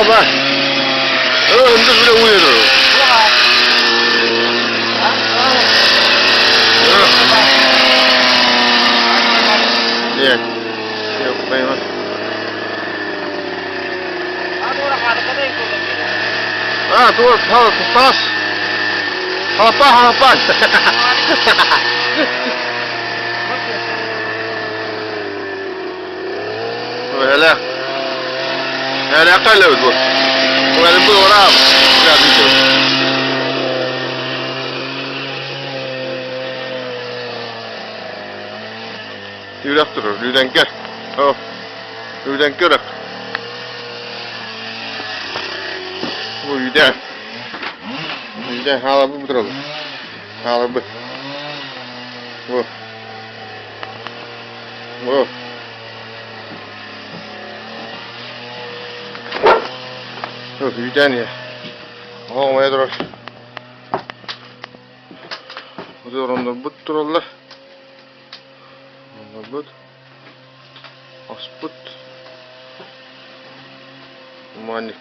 Оба. Önde bile uyuyor. Нет. А, туох тас. Халапа, халапа. Hele. Hele kalıyor bu. Bu bu ora. Үрэх турар, Лүдэҥкэ. О, Лүдэҥкэ үрэх. Бу үүдээн. Үүдээн хааларбыт бу тураллар. Хааларбыт. Бу. Бу. Үүдээн иһэ. Оһох умайа турар. Бу ороннорбут тураллар. Оҥорбут, оспут, умаанньык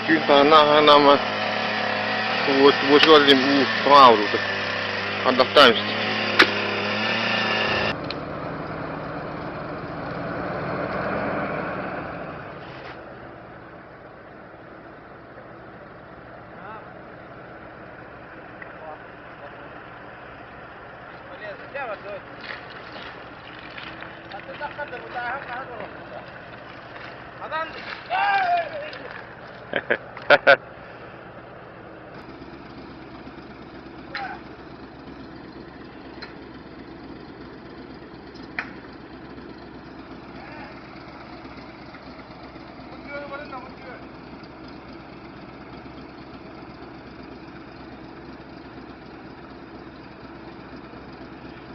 Түүн хаһана-хаһана Буочугар диэн уу хаҥаабыт Ардахтаан истэ.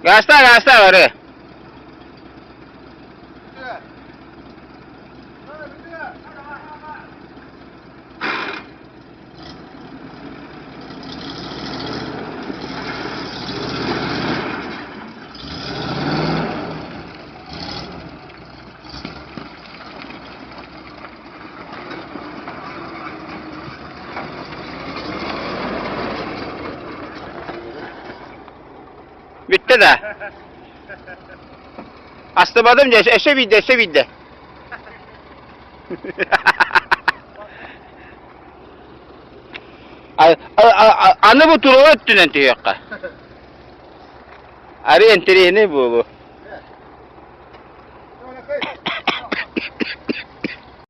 Гаста, гаста бары. Бүттэ да? Астыбадым дьэ, өссө биирдэ, өссө биирдэ. Аны бу туруору өттүнэн түһүөххэ. Арый интэриэһинэй буолуо.